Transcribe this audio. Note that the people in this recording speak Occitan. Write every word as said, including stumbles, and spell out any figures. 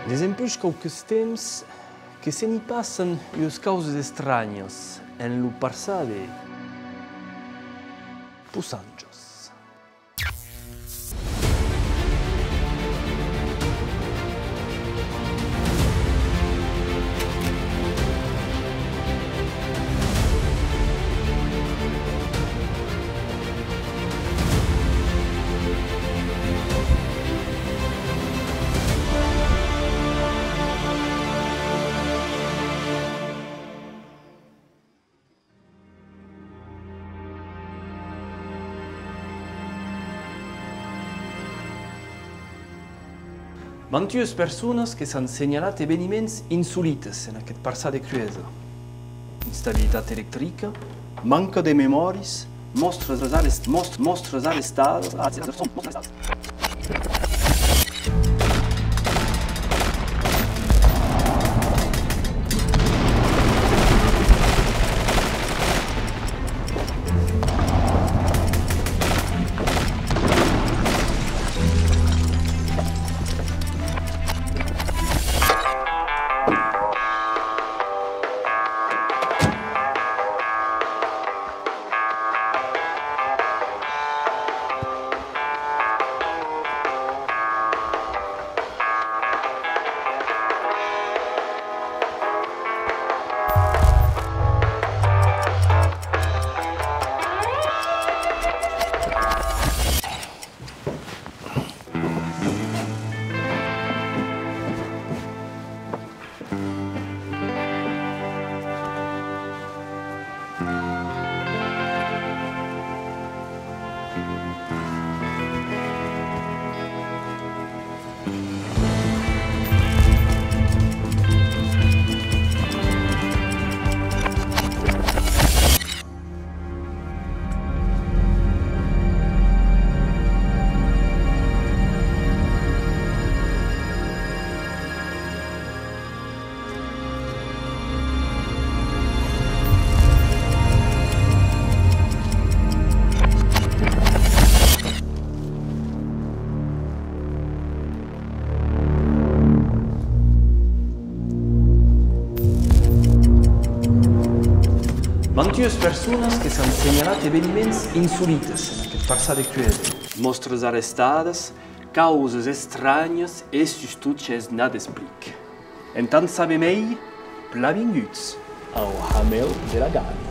Desempuish quauques temps que se n'i passan ues causas estranhas en lo parçan de Poçanjas. Mantuas personas que s'an senhalat eveniments insolites en aqueth parçan de Cruesa. Instabilitat electrica, manca de memòris, mòstras arrest-, mòst-, mòstras arrestadas, Mantuas personas que s'an senhalat eveniments insolites en aqueth parçan de Cruesa. Mòstras arrestadas, causas estranhas e sustot ges nat d'explic. Entà 'n saber mei, plan vinguts au Hamèu de la Gala.